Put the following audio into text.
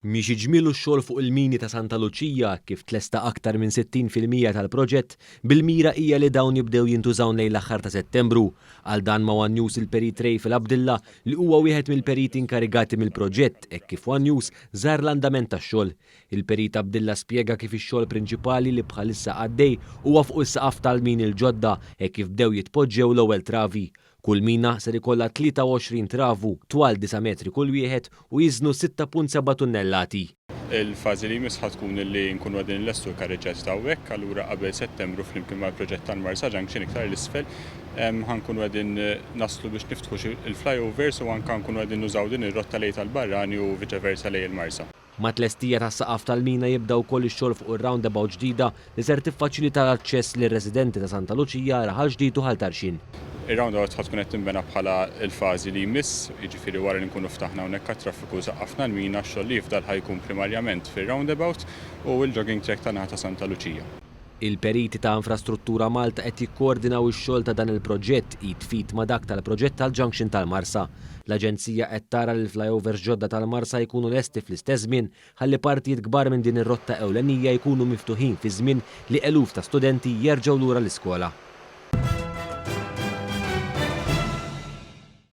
Miexi ġmielu x-xogħol fuq il-mini ta' Santa Luċija kif tlesta aktar minn 60% tal-proġett, bil-mira hija li dawn jibdew jintużaw lejn l-aħħar ta' Settembru. Qal dan ma' one News il-Perit Rayfel Abdilla li huwa wieħed mill-periti inkarigati mill-proġett hekk kif one News żar l-andament tax-xogħol. Il-Perit Abdilla spjega kif ix-xogħol prinċipali li bħalissa għaddej huwa fuq is-saqaf tal-mini l-ġodda hekk kif bdew jitpoġġew l-ewwel travi. Kull mina ser ikollha 23 travu, twal disa' metri kull wieħed u jiżnu 6.7 tunnellati. Il-fażi li jmiss ħa tkun li nkunu qegħdin inlestu l-karriġġati ta' hawnhekk, allura qabel Settembru flimkien mal-proġett tal-Marsa Junction iktar 'l isfel ħa nkunu qegħdin naslu biex niftħu xi l-flyovers u anke nkunu qegħdin nużaw din ir-rotta lejn tal-Barrani u viċe versa lejn il-Marsa. Mat-tlestija tas-saqaf tal-mina jibda wkoll ix-xogħol fuq ir-roundabout ġdida li ser tiffaċilita l-aċċess lir-residenti ta' Santa Luċija, Raħal Ġdid u Ħal Tarxien. Ir-roundabout ħa tkun qed tinbena bħala l-fażi li jmiss, jiġifieri wara li nkunu ftaħna hawnhekk għat-traffiku u saqqafna l-mina, x-xogħol li jifdal ħa jkun primarjament fir-roundabout u l-jogging track tan-naħa ta' Santa Luċija. Il-periti ta' Infrastruttura Malta qed jikkoordinaw ix-xogħol ta' dan il-proġett id f'id ma' dak tal-proġett tal-junction tal-Marsa. L-aġenzija qed tara li l-flyovers ġodda tal-Marsa jkunu lesti fl-istess żmien ħalli partijiet kbar minn din ir-rotta ewlenija jkunu miftuħin fi żmien li eluf ta' studenti jerġgħu lura l-iskola.